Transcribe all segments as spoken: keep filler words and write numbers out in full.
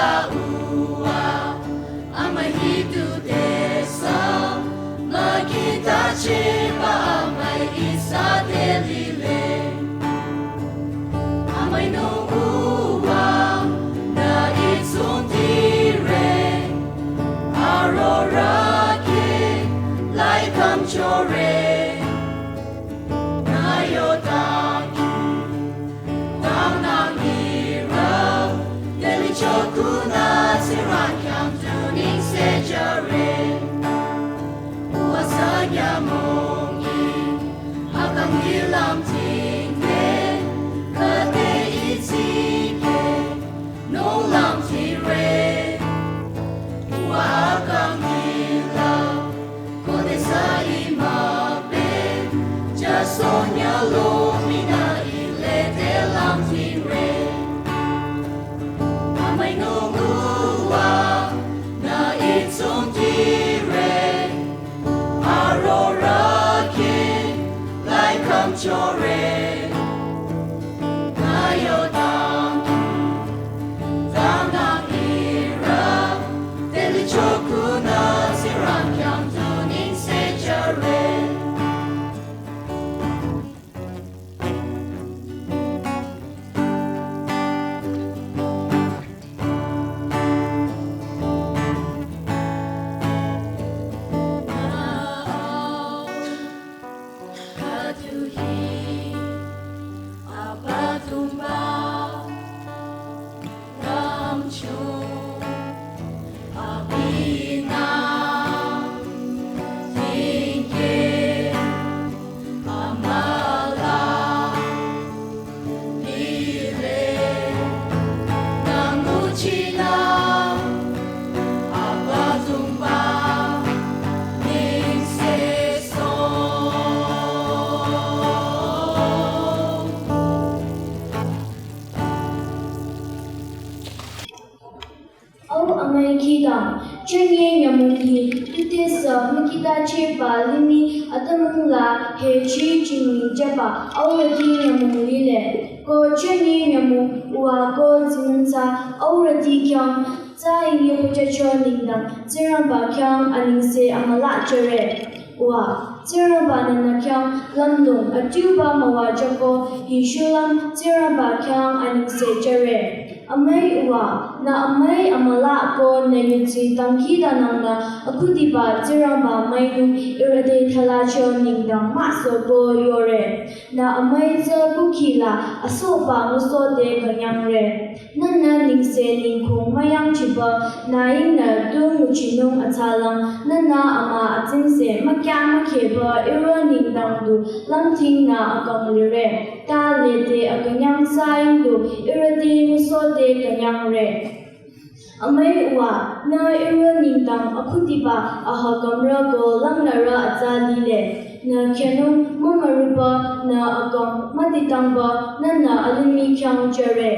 Uwa, amai hitu tesü, makita cheba amai ihsa te lile. Amai nung uwa, nü itsung tire, arora ke, lai kam chore, nü yo dangkhi. Tanang ira, deli chokuna Tsingrang khyang tu ningse jüre. Uwa sa nyamongi, akang hilam tingke, kate itike, nung lam tire. Uwa akang hilam, kode sa imape, jasonya lo mina ile te lam tire. Amai nung uwa, nü itsung tire, arora ke, lai kam chore. Nü yo dangkhi, tanang ira, deli chokuna Tsingrang khyang tu ningse jüre. Au amai khidang, chünye nyümong hi, tutesü mükitachehba limih atümung la hechi chingmi jüba aurüti nyümong lile. Ko chünye nyümong uwa ko zinsa aurüti khyang, tsa inye puchacho nengdang, Tsingrangba khyang anengse amüla jüre. Uwa, Tsingrangba-nü nü khyang lümlong adiuba müwajüko hi shulüm Tsingrangba khyang anengse jüre. Amai uwa, nü amai amüla ko nü yudsi dangkhidangnangnü akhudiba Tsingrangba müinung ihrü te thalicho nengdang müsohko yore. Nü amai tsü kukhi la asohba ngusohde künyangre. Nühnü nengse ningkong müyangchiba, nü yingnü tu nguchinung atsalang, nühnü ama atsingse mükya mükheba ihrü nengdang du lümtingnü akang lire. Ta lede akünyang sa ying du ihrü te ngusohde künyangre. Amai uwa, nü ihrü nengdang akhudiba aha kamra ko langnürü atsa lile. Nü khenung mümürüba, nü akang müditangba, nühnü alimih khyang jüre.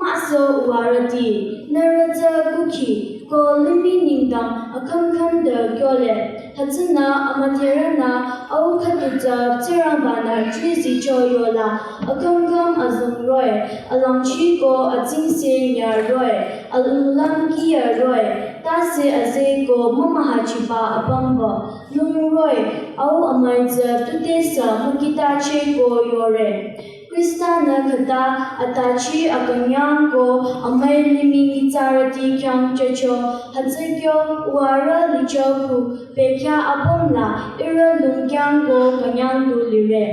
Müsoh uwarüti, nührü tsü kukhi, ko limih nengdang akhümkhüm de kyole. Hütsünü amüdherünü au khüdu tsü Tsingrangba-nü chizicho yola, akhümkhüm azong roh-i, alangchi ko atsingse nyü roh-i, alunglüm kih roh-i, tase azeh ko mümühachiba apümba, lung roh-i, au amai tsü tutesü mükitachehko yore. Khrista-nü khüta atachi akünyang ko amai limih nyitsarüti khyang jücho, hütsü kyo uwarü licho khu bekhyah apüm la ihrü lungkyang ko künyang du lire.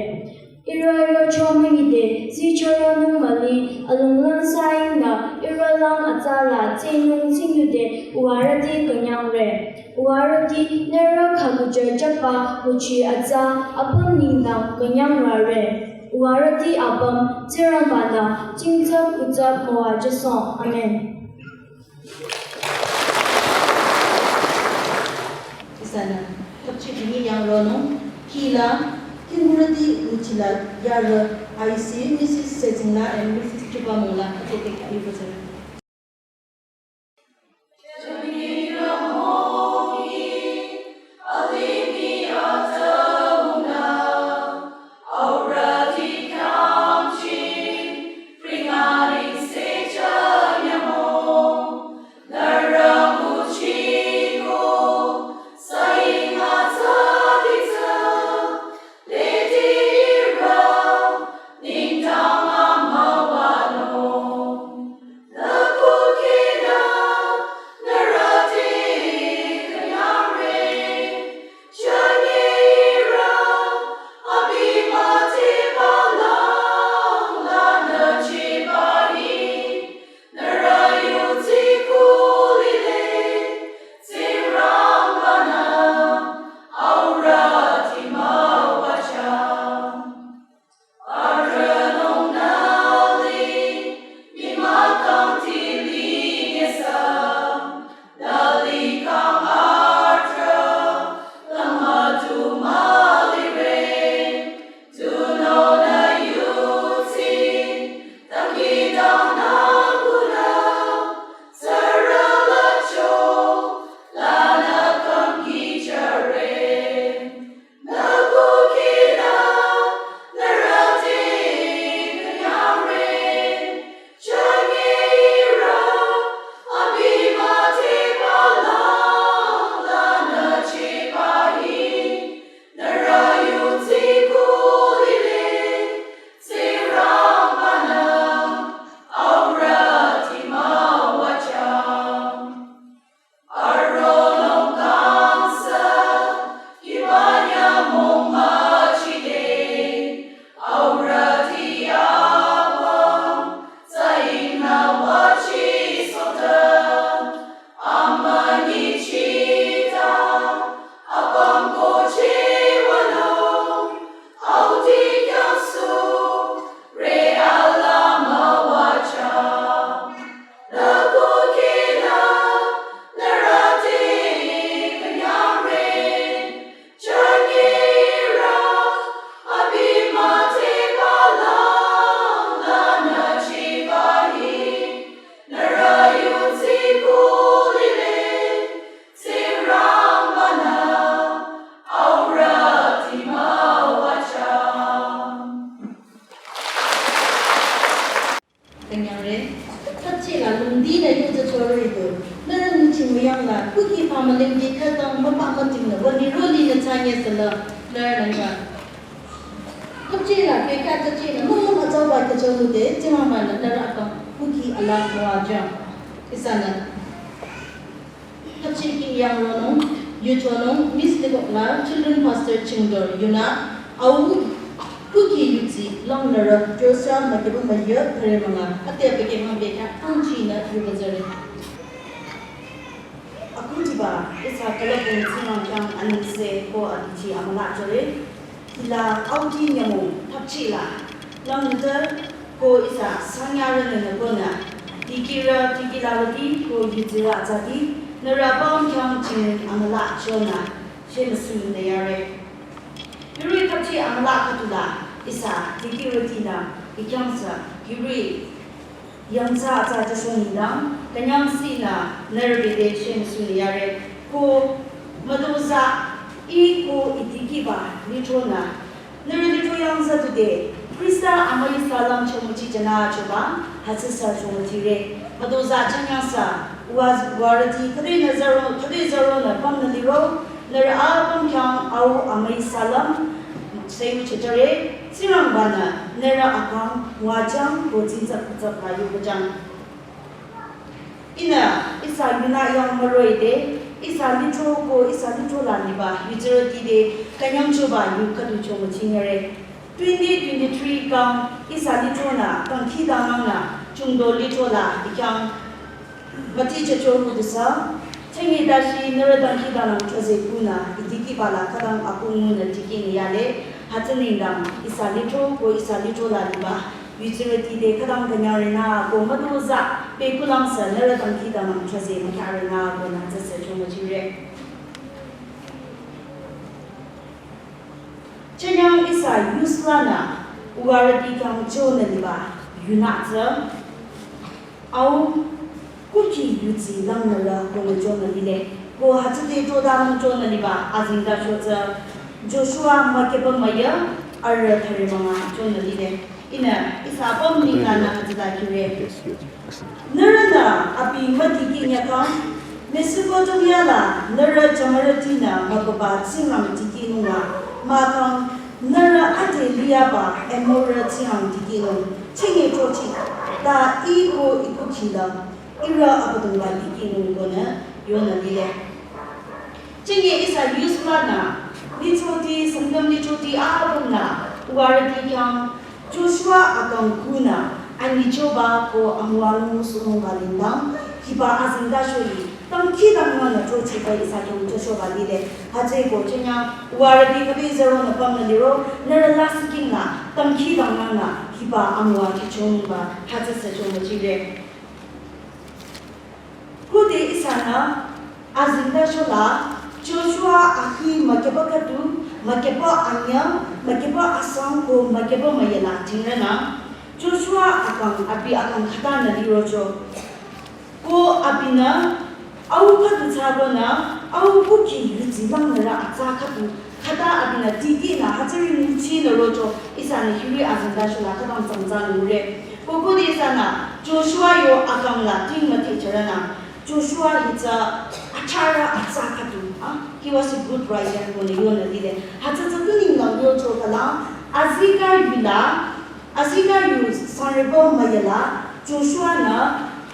Ihrü yocho münyide, zichoro nung müli, alunglüm sa yingnü, ihrü lang atsa la tsinung tsingyude, uwarüti künyangre. Uwarüti nührü khükuja jüba nguchi atsa apüm nengdang künyangrare. Uwarüti apüm Tsingrangba-nü tsingtsap kutsap müwajüsoh. Amen. Ihsanü thapchi bini yangronung, kihla, kingurüti nguchila yarü, I C, Missus Sezingla and Missus Chubamongla, atetek ayubazara. Ni khütang müpa mütingnü wüni roli nü tsanye sela nührü nüba. Khüpchila bekya tachila mümüm atsauba kachau lude Tsingrangba nü nührü akang kuki ala müwajang. Ihsanü. Khüpchi ki yang ronung, yuchonung, Miss Likokla, Children Pastor Chingdor, yunü, au, kuki yutsi, lang nührü, Joshua, makiba mayü, pere manga, ate peke mang bekya, angchi nü yubazare. Akutiba, ihsa kalabung Tsingrang khyang anengse ko adichi amüla chore. Hila auti nyamung thapchila. Lamnütü ko ihsa sanyarü nünü konü. Dikirü, dikilarüti ko yuzirü atsati. Nührü apüm khyang ching amüla chonü. Shemüsu neyare. Hiri thapchi amüla khütula. Ihsa dikirütinü. Ikhyangsa. Hiri yangthsa atsa chashon nengdang, künyangsih nü nührü bete shemüsu neyare, ko mütozah, ih ko itikiba, lithronü. Nührü lithro yangthsa tude, Khrista amüi salam chomüchi jana choba, hütsüsa chomüchire. Mütozah chanyangsa, wa, warüti, khüde nü zaro, khüde zaronü pümnü liro, nührü apüm khyang au amüi salam, seyu chitare, Tsingrangbanü nührü akang wajang ko tsintsak kutsakla yubajang. Ihnü ihsa yunü yang müroide, ihsa lithro ko ihsa lithro la liba yuzirütide künyangchoba yu khüdu chomüchingere. Twenty twenty-three kang ihsa lithronü kangkhidangnangnü chungdo lithro la ikhyang Mati chacho kudusü, chengi dashi nührü dangkhidangnang choze kunü, idikibala khütang akungunü dikini yale, hütsü nengdang, ihsa lithro ko ihsa lithro la liba, yuzirütide khütang künyarenü ko mütozah, pekulamsü nührü dangkhidangnang choze mükyarenü ko nü tsüsü chomüchire. Chenyang ihsa youth lanü, uwarüti khyang chonü liba, yunü tsü, au, kuki yutsi langnürü kümüchonü lile, ko hütsüte chodanung chonü liba, azingda chotsü, Joshua makiba mayü, arüh thüre manga chonü lile. Ihnü, ihsa apüm nenglanü hütsüta kire. Nührünü abi müdiki nyakang, Mesopotamia la nührü jümürütinü mübüba tsingrang dikinunga, mahkhang nührü ade liyaba Amorrü tsingrang dikinung, chinge chochi, ta ih ko ikukhila, ihrü Abüdongba dikinung konü, yonü lile. Chinge ihsa youth lanü, lithoti, Sangtam lithoti, apümnü, uwarüti khyang, Joshua akang kunü, anyichoba ko amüwanung musunungba lindang, hiba azingda sholi, dangkhidangnangnü chochiba ihsa khyang Joshuaba lile, hütsüeko chenyang, uwarüti khüde zaronü pümnü liro, nührü lasih kingnü, dangkhidangnangnü, hiba amüwa kihchonungba, hütsüsü chomüchire. Khode ihsanü, azingda shola, Joshua akhi mükiba khüdu, mükiba anyüh, mükiba asang ko mükiba müyela dhingrünü, Joshua akang abi akang khütanü lirocho. Ko abinü, au khüdu thsakonü, au kuki yutsi langnürü atsa khüdu, khüta abinü dikinü hütsüri nguchinü rocho, ihsanü hiri azingda shola khütang tsangtsa ngure. Ko khode ihsanü, Joshua yo akang la ting müthehchürünü, Joshua hi tsü athsarü atsa khüdu, ah, he was a good rider konü yonü lile. Hütsü tsü tu nenglang yocho khala, azikeh yula, azikeh yu sangreba müyela, Joshua-nü,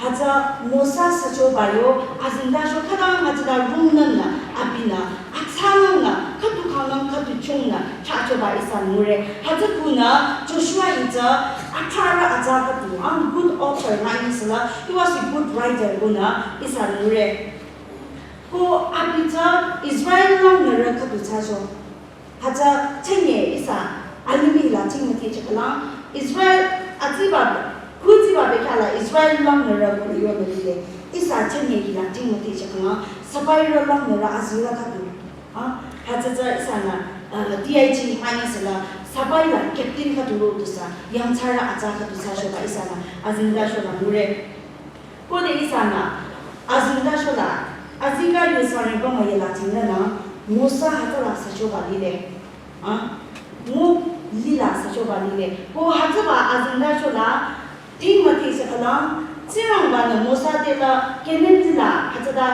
hütsü Mosa süchoba yo, azingda sho khütang hütsüta rungnümnü, abinü, atsangnü, khüdu khangnüm khüdu chungnü, chachoba ihsa ngure. Hütsü kunü, Joshua hi tsü, athsarü atsa khüdu, ang good author, mani sala, he was a good writer konü, ihsa ngure. Ko abi tsü, Israel langnürü khüdu thsacho. Hütsü chünye ihsa, alimih la ting müthehcheh khala, Israel atsiba, kutsiba bekhyah la Israel langnürü konü yonü lile, ihsa chünye hila ting müthehcheh khala, sipairü langnürü azirü khüdu. Ah, hütsü tsü ihsanü, ah, D I G mani sala, sipai la captain khüdu ro tusü, yangthsarü atsa khüdu thsachoba ihsanü, azingda shola ngure. Khode ihsanü, azingda shola, azikeh yu sangreba müyela dhingrünü, Mosa hütsüla süchoba lile. Ah, mu lila süchoba lile. Ko hütsüba azingda shola, ting müthehcheh khala, Tsingrangbanü Mosa te la, Kenan la, hütsüta,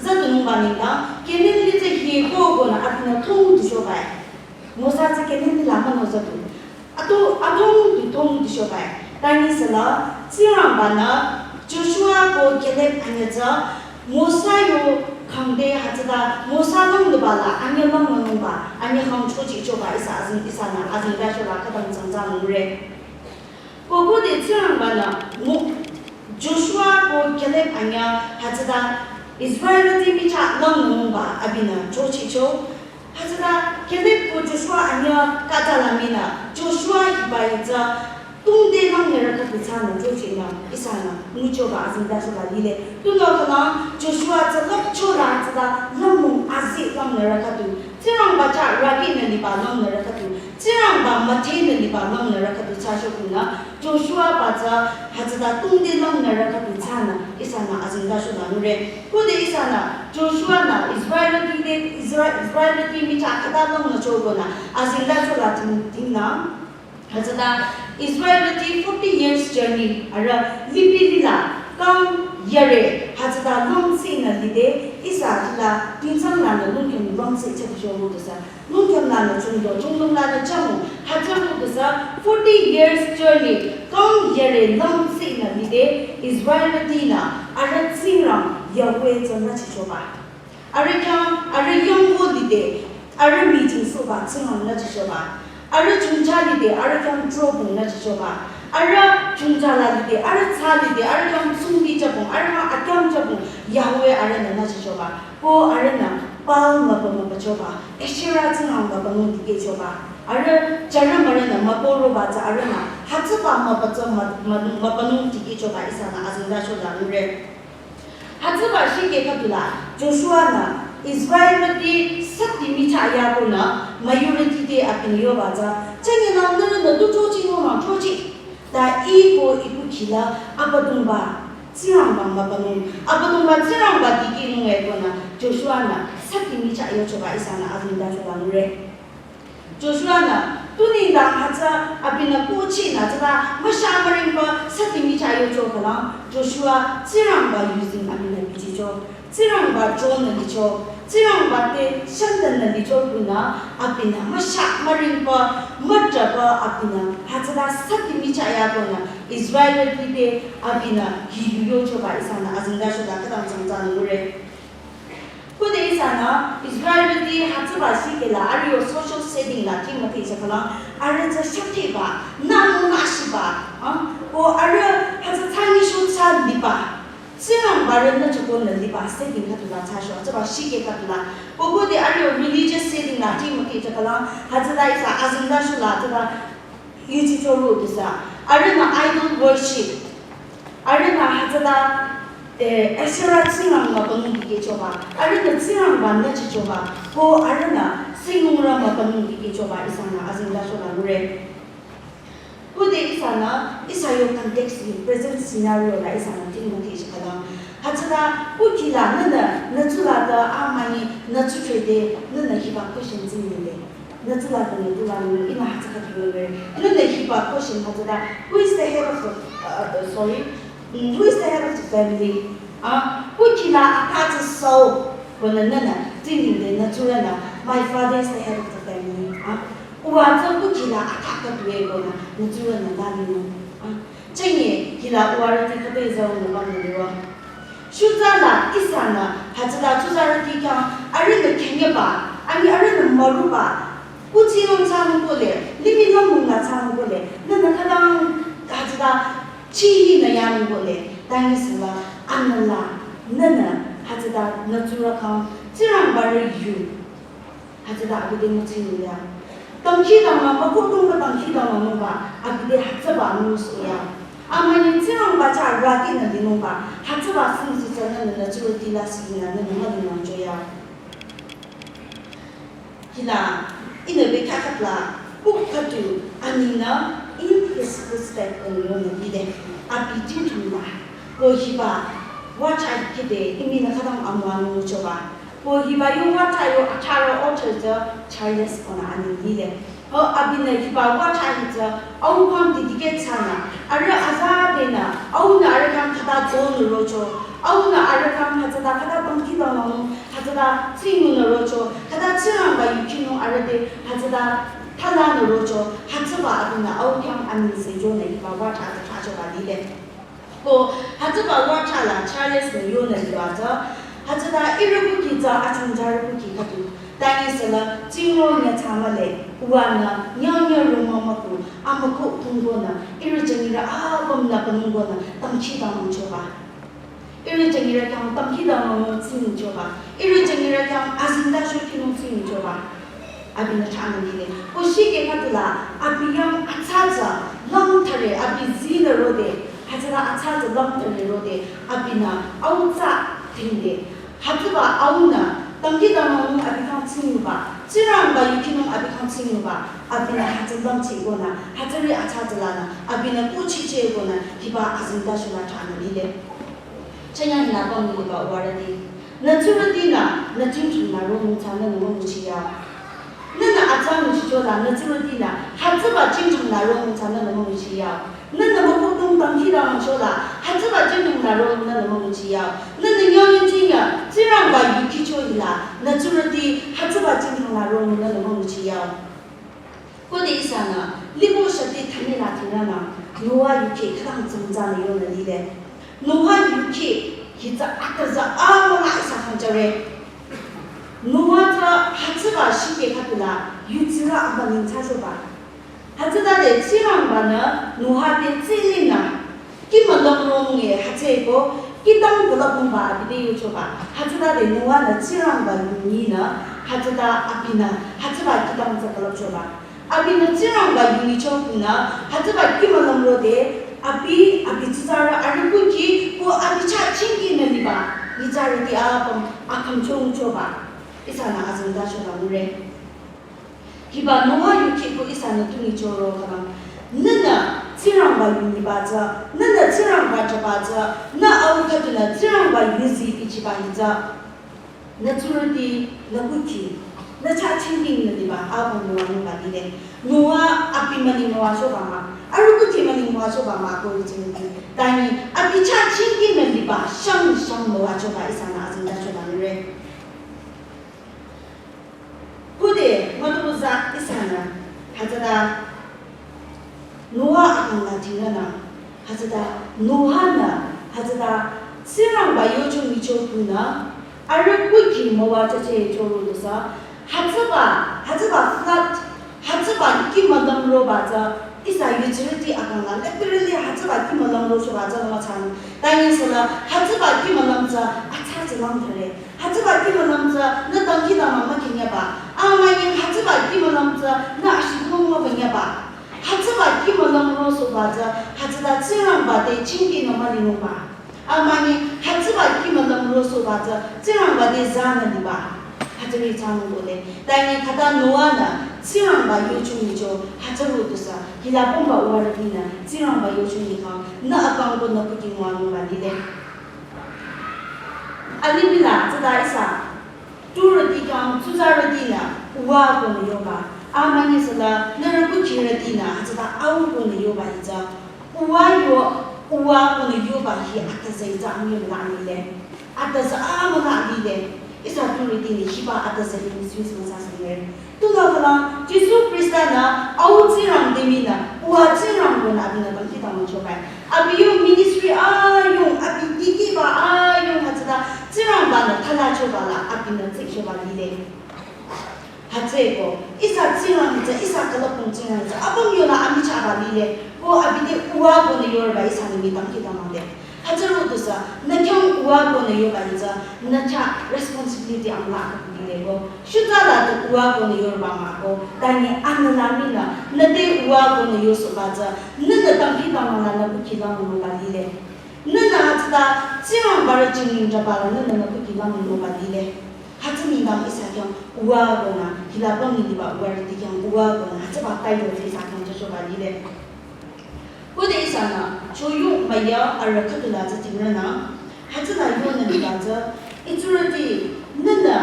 Züdunungba nengdang, Kenan li tsü hie ko konü abinü thong du shobai. Mosa tsü Kenan li la münü züdu. Atu, atong du thong du shobai. Tangi sela, Tsingrangba-nü, Joshua ko Caleb anyü tsü, Mosa yo khangde hütsüta, Mosa nung du bala, anyü münü nungba, anyü khang chochi choba ihsa azing, ihsanü, azingda shola khütang tsangtsang nure. Ko khode Tsingrangba-nü, Mo-, Joshua ko Caleb anyü hütsüta Israelrüti michah langnungba abinü chochicho. Hütsüta Caleb ko Joshua anyü khüta la minü Joshua hiba itsü tungde langnürü khüdu thsanü chochinü ihsanü nguchoba azingda shola lile. Tunüo khülang Joshua tsü lüpcho la hütsüta langnung azi langnürü khüdu Tsingrangba chah rükinü liba langnürü khüdu, Tsingrangba müdhenü liba langnürü khüdu thsasho kunü, Joshua ba tsü hütsüta tungde langnürü khüdu thsanü ihsanü azingda shola nure. Khode ihsanü Joshua-nü Israelrüti te, Isra-, Israelrüti michah khüta langnücho konü azingda shola ting, tingnü. Hütsüta Israelrüti forty years journey arüh lipi lila kang yare hütsüta longtsinü lide ihsa hila tinsang lanü lungküm longtsi chakjo ru tüsa. Lungküm lanü chungdo, chungdong lanü chamu, hütsü ru tüsa forty years journey kang yare longtsinü lide Israelrütinü arüh Tsingrang Yahweh tsünü chichoba. Arüh khyang, arüh yangko lide, arüh meeting soba Tsingrang nü chichoba. Arüh chungcha lide, arüh khyang trobung nü chichoba. Arüh chungcha la lide, arüh tsa lide, arüh khyang tsungdi chabung, arüh khyang akyang chabung, Yahweh arühnü nü chichoba. Ko arühnü Baal mübü mübüchoba, Asherah tsingrang mübünung dikehchoba. Arüh charü mürünü mübü roba tsü arühnü hütsüba mübü tsü mü-, mü-, mübünung dikehchoba ihsanü azingda shola nure. Hütsüba shikhe khüdula, Joshua-nü Israelrüti sati michah yakonü majority te abinü yoba tsü, chünye nü nührünü tu chochi nü nü chochi. Ta ih ko ih kukhi la Abüdongba Tsingrangba mübünung, Abüdongba Tsingrangba dikehnung e konü Joshua-nü sati michah yochoba ihsanü azingda shola nure. Joshua-nü, tu nengdang hütsü abinü kuchinü tsüta müsha müringba sati michah yocho khülang, Joshua Tsingrangba yuzeng abinü bichicho, Tsingrangba chonü licho, Tsingrangba te shantanü licho kunü abinü müsha müringba, mütraba abinü hütsüta sati michah yakonü Israelrüti te abinü hiyu yochoba ihsanü azingda shola khütang tsangtsang nure. Khode ihsanü Israelrüti hütsüba shikhe la arüh yo social setting la thing müthehcha khülang arüh tsü shaktheba, nanu nashiba, ah, ko arüh hütsü thsangi shu thsa liba, Tsingrangba rü nü choko nü liba setting khüdula thsasho, hütsüba shikhe khüdula. Ko khode arüh yo religious setting la thing müthehcha khülang hütsüta ihsa azingda shola hütsüta yuchicho ru tüsa. Arühnü idol worship. Arühnü hütsüta, eh, Asherah tsingrang mübünung dikehchoba. Arühnü Tsingrangba nü chichoba. Ko arühnü tsingrang mübünung dikehchoba ihsanü azingda shola nure. Khode ihsanü, ihsa yo context hi present scenario la ihsanü thing müthehcha khülang. Hütsüta, kukhi la nünü, nü tsula ta amünyi, nü tsutrede, nünü hiba question tsingdhingde. Nü tsula ta nü tsula nü, ihnü hütsü khüdu nü. Nünü hiba question hütsüta, who is the head of the, uh, uh, sorry, mm, who is the head of the family? Ah, kukhi la ata tsü so, konü nünü, tsingdhingde nü tsurünü, my father is the head of the family. Ah, uwa tsü kukhi la ata khüdu e konü, nü tsurünü la nü. Ah, chünye, hila uwarüti khüta izarü nü bang nü liwa. Shutsa la ihsanü, hütsüta tsuzarüti khyang, arühnü khenyeba, ani arühnü müruba, kuthsi nung thsanung kole, limih nung mung la thsanung kole, nünü khütang hütsüta chihi nü yanung kole, tangi sala, anüla, nünü, hütsüta nü tsurü khyang, Tsingrangba rü yu. Hütsüta abide mütsinung ya. Dangkhidangnang, mükohdongba dangkhidangnang nungba, abide hütsüba nung su ya. Amünyi Tsingrangba chah rükinü linungba, hütsüba singsi tsünü nünü tsurüti la sinü nünü mülingnangcho ya. Hila, ihnü bekhyah khüdula, kuk khüdu, aninü, in his footstep konü yonü lide, abi tingthung la, ko hiba, wacha kide, iminü khütang amüwa nung choba. Ko hiba yo wacha yo athara othar tsü Charles konü aning lile. Ho abinü hiba wacha hi tsü au khyang dedicate thsanü. Arüh azadenü, aunü arüh khyang khüta tsonü rocho. Aunü arüh khyang hütsüta khüta dangkhidangnangnung hütsüta tsingyunü rocho, khüta Tsingrangba yukhinung arüh te hütsüta thalanü rocho, hütsüba abinü au khyang aming se yonü hiba wata tsü thrachoba lile. Ko hütsüba wata la Charles nü yonü liba tsü, hütsüta ihrü kuki tsü achangjarü kuki khüdu. Tanyi süla tsingro nyatsa mühle, uwanü nyangnyü roma müku, amüku tungonü, ihrü jünirü apümnü kanungonü dangkhidangnangchoba. Ihrü jünirü khyang dangkhidangnangnung tsingyuchoba. Ihrü jünirü khyang azingda shokhinung tsingyuchoba. Abinü thranü lile. Ko shikhe khüdula, abi yang atsatsü langthare, abi zinü rode, hütsüla atsatsü langthare rode, abinü autsa tingde. Hütsüba aunü, dangkhidangnangnung abi khyang tsingyuba, Tsingrangba yukhinung abi khyang tsingyuba, abinü hütsü langthshikonü, hütsüri atsatsü lanü, abinü kuchichehkonü, hiba azingda shula thranü lile. Chanyang hila pang liba uwarüti. Nü tsurütinü, nü jingthsangnü ronung tsü nünü münguchi yao. Nünü atsa nguchichola nü tsurütinü, hütsüba jingthsangnü ronung tsü nünü münguchi yao. Nünü mükutung dangkhidangnangchola, hütsüba jingthsangnü ronung nünü münguchi yao. Nünü nyonyi jingya, Tsingrangba yukhicho hila, nü tsurüti, hütsüba jingthsangnü ronung nünü münguchi yao. Khode ihsanü, libo shati thani la thingrünü, Noah yukhi khütang tsümtsanü yonü lile. Noah yukhi, hitsü atüzü amüla ihsa khyang jüre. Noah tsü hütsüba shikhe khüdula, yutsirü aba ningthsachoba. Hütsütade Tsingrangbanü Noah te tsilinü, kih mülüm ronung e hütsüeko, kihtang külüpnungba abi te yochoba. Hütsütade Noah-nü Tsingrangba yunyinü, hütsüta abinü, hütsüba kihtang tsü külüpchoba. Abinü Tsingrangba yunyicho kunü, hütsüba kih mülüm rode, abi, abi tsuzarü arüh kuki, ko abi chah chingkinü liba, nyitsarüti apüm, akhümcho nguchoba. Ihsanü azingda shula ngure. Hiba Noah yukhi ko ihsanü tu nyichoro khülang. Nünü Tsingrangba yunyiba tsü, nünü Tsingrangba jüba tsü, nü au khüdunü Tsingrangba yuzi bichiba hi tsü. Nü tsurüti, nü kuki, nü chah chingkinü liba, abu Noah nungba lile. Noah abi münyi Noah choba mah, arüh kuki münyi Noah choba mah ko tsurüti. Tanyi, abi chah chingkinü liba, shang shang Noah choba ihsanü azingda shula ngure. Khode, malubuza ihsanü, hütsüta Noah akang la thingrünü, hütsüta Noah-nü, hütsüta Tsingrangba yucho nyicho kunü, arüh kuki müwa chache choro dusü, hütsüba, hütsüba flood, hütsüba kih mülüm roba tsü, ihsa yutsirüti akang la, literally hütsüba kih mülüm rochoba tsü lama chanung, tanyi süla, hütsüba kih mülüm tsü, atsa tsü langthare. Hütsüba kih mülüm tsü nü dangkhidangnang mükhinyaba. Amünyi hütsüba kih mülüm tsü nü ashidong mübünyaba. Hütsüba kih mülüm rosohba tsü hütsüta Tsingrangba te chingkinü mülinungba. Amünyi hütsüba kih mülüm rosohba tsü Tsingrangba te zanü liba. Hütsüri thsanung kole. Tanyi khüta Noah-nü Tsingrangba yucho nyicho hütsüro dusü. Hila pümba uwarütinü Tsingrangba yucho nyikhang nü akang ko nü kuki nguanungba lile. Alimih la tsüta ihsa, tsurüti khyang tsuzarütinü uwa konü yoba. Amünyi süla nührü kuchirütinü hütsüta au konü yoba hi tsü. Uwa yo, uwa konü yoba hi atüzü hi tsü amüla lile. Atüzü amüla lile. Ihsa tsurütinü hiba atüzü hi misuse müthsa sünge. Tunüo khülang, Jisu Khrista-nü, au Tsingrang te mii nü, uwa Tsingrang konü abinü dangkhidangnangchoba. Abi yo ministry ayung, abi dikehrba ayung hütsüta, Tsingrangba-nü thalichoba la, abinü tsichoba lile. Hütsüeko, ihsa Tsingrang hi tsü, ihsa külüpnung Tsingrang hi tsü, apüm yola amichahba lile, ko abi te uwa konü yorüba ihsanü mii dangkhidangnangde. Hütsüro dusü, nü khyang uwa konü yoba hi tsü, nü chah responsibility amüla aküpü lile ko. Shutsa la tu uwa konü yorüba mah ko, tanyi anüla mii nü, nü te uwa konü yosohba tsü, nünü dangkhidangnang la nü kuki langnungba lile. Nünü hütsüta, Tsingrangba rü jingning jüba la nünü nü kuki langnungba lile. Hütsü nengdang ihsa khyang uwa konü, hila pümnü liba uwarüti khyang uwa konü, hütsüba title tsü ihsa khyang jüchoba lile. Khode ihsanü, choyung müya arüh khüdula tsü thingrünü, hütsüla yonü liba tsü, itsurüti, nünü,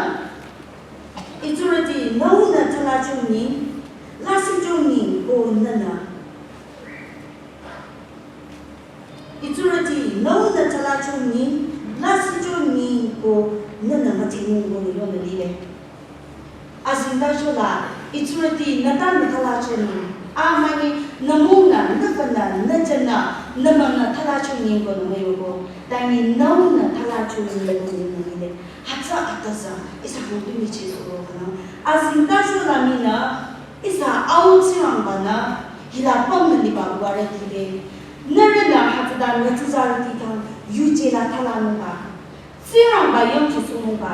itsurüti, nüunü thalicho nyi, lasihcho nyi ko nünü. Itsurüti, nüunü thalicho nyi, la Nü yonü lile. Azingdacho la, itsurüti nü ta nü thala chonung. Amani, nü mungnü, nü fünü, nü jünü, nü müngnü thala chonung ko nü müyoko. Tani nü mungnü thala chonung ko nü lile. Hütsü atüzü, ihsa hongtu michi suro kanang. Azingdacho la minü, ihsa au Tsingrangba nü, hila püm nü liba uwarüti de. Nührünü hütsüta nü tsuzarüti tang, yuje la thala nungba. Tsingrangba yangchisohnungba,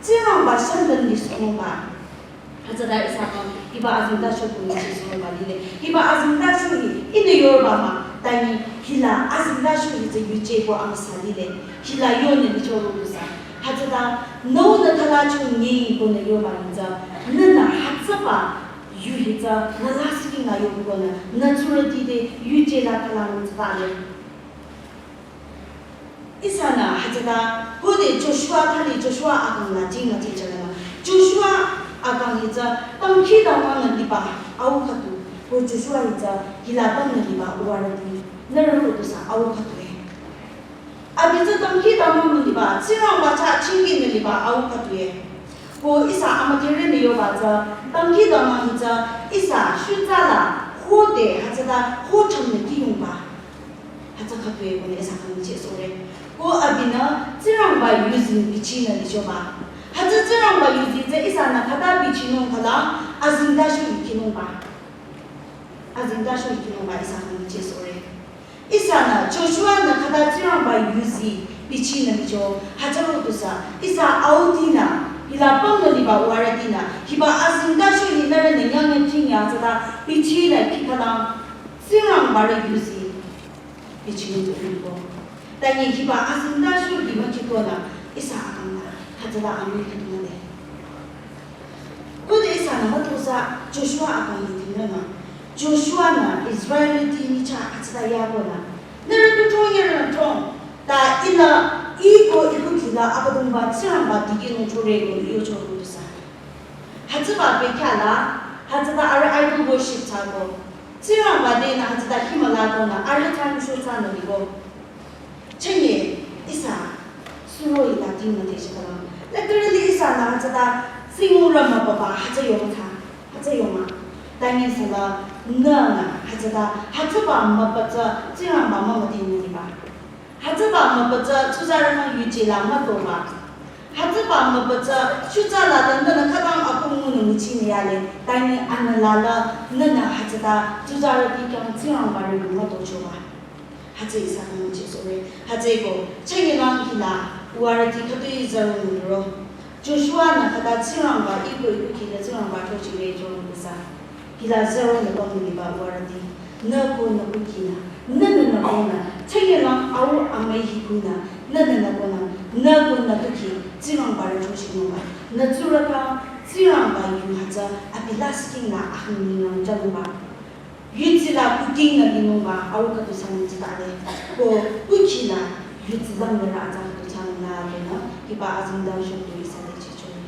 Tsingrangba shandan lisohnungba. Hütsüta ihsa kang, hiba azingdacho kuni chisohnungba lile. Hiba azingdacho hi, ihnü yorba mah, tani hila azingdacho hi tsü yuje ko amüsa lile. Hila yonü licho rodusa. Hütsüta, nü nü thala chonung ko nü yorba hi tsü, nünü hütsüba yu hi tsü, nü lasih nü yo ko nü, nü tsurüti de yuje la thala nung tsüta le. Ihsanü hütsüta, khode Joshua thali Joshua akang la jing la jing chalama. Joshua akang hi tsü, tangki dama nü liba au khüdu. Ko Joshua hi tsü, hila tang nü liba uwarüti. Nührü rodusa au khüdu e. Abi tsü tangki dama nü liba, Tsingrangba chah chingi nü liba au khüdu e. Ko ihsa amüdherü nü yoba tsü, tangki dama hi tsü, ihsa shutsa la, khode hütsüta, ho chang nü kiyungba. Hütsü khüdu e ko nü ihsa kang che sore. Ko abinü, Tsingrangba yuzeng bichinü lichoba. Hütsü Tsingrangba yuzeng tsü ihsanü khüta bichinung khala, azingdacho yukinungba. Azingdacho yukinungba ihsa kang che sore. Ihsanü, Joshua nü khüta Tsingrangba yuzeng bichinü licho, hütsü rodusa, ihsa autinü, hila püm nü liba uwarütinü, hiba azingdacho hi nührünü nyang nyang jing ya tsüta, bichinü kikhala, Tsingrangba rü yuzeng. Bichinung tsü ko. Tani hiba azingdacho hi müchi ko nü, ihsa akang la, hütsüla amüi khüdu nü le. Khode ihsanü mütozah Joshua akang hi tinü nü. Joshua nü Israelrüti nyichah hütsüta ya ko nü. Nührü kuthong yürü nü thong. Ta ihnü iko iko kila Abüdongba Tsingrangba dikehnung chore ko yocho rodusa. Hütsüba bekhyah la, hütsüba arüh idol worship thsako. Tsingrangba denü hütsüta himüla konü arüh thsang shu thsanü liko. Chünye ihsa suro ila ting müdhe shikala. Literally ihsanü hütsüta Tsingrangba mübüba hütsü yong thsa, hütsü yong a. Tani sala nünü hütsüta hütsüba mübü tsü Tsingrangba mümüdhe nü liba. Hütsüba mübü tsü tsuzarü kang yuje la mütoba. Hütsüba mübü tsü shutsa la ta nünü khütang akung ngunü nguchinü yale, tani anü la la nünü hütsüta tsuzarüti khyang Tsingrangba rü mütochoba. Hütsü ihsa kang che sore. Hütsüeko, chünye lang hila, uwarüti khütoi zaro nü ro. Joshua nü khüta Tsingrangba iko iko kila Tsingrangba throchire cho nü sa. Hila zaro nü pang nü liba uwarüti. Nü ko nü kuki nü. Nünü nü ko nü. Chünye lang au amüi hi ku nü. Nünü nü ko nü. Nü ko nü kuki. Tsingrangba rü throchi nungba. Nü tsurü kang Tsingrangba yu hütsü abi lasih nü ahang ni nang jangba. Yutsi la kuking nü linungba au khüdu sang tsütale. Ko kuki la yutsi lang nü rü atsa khüdu sang nü le nü, hiba azingdacho tu ihsa le chicho nü.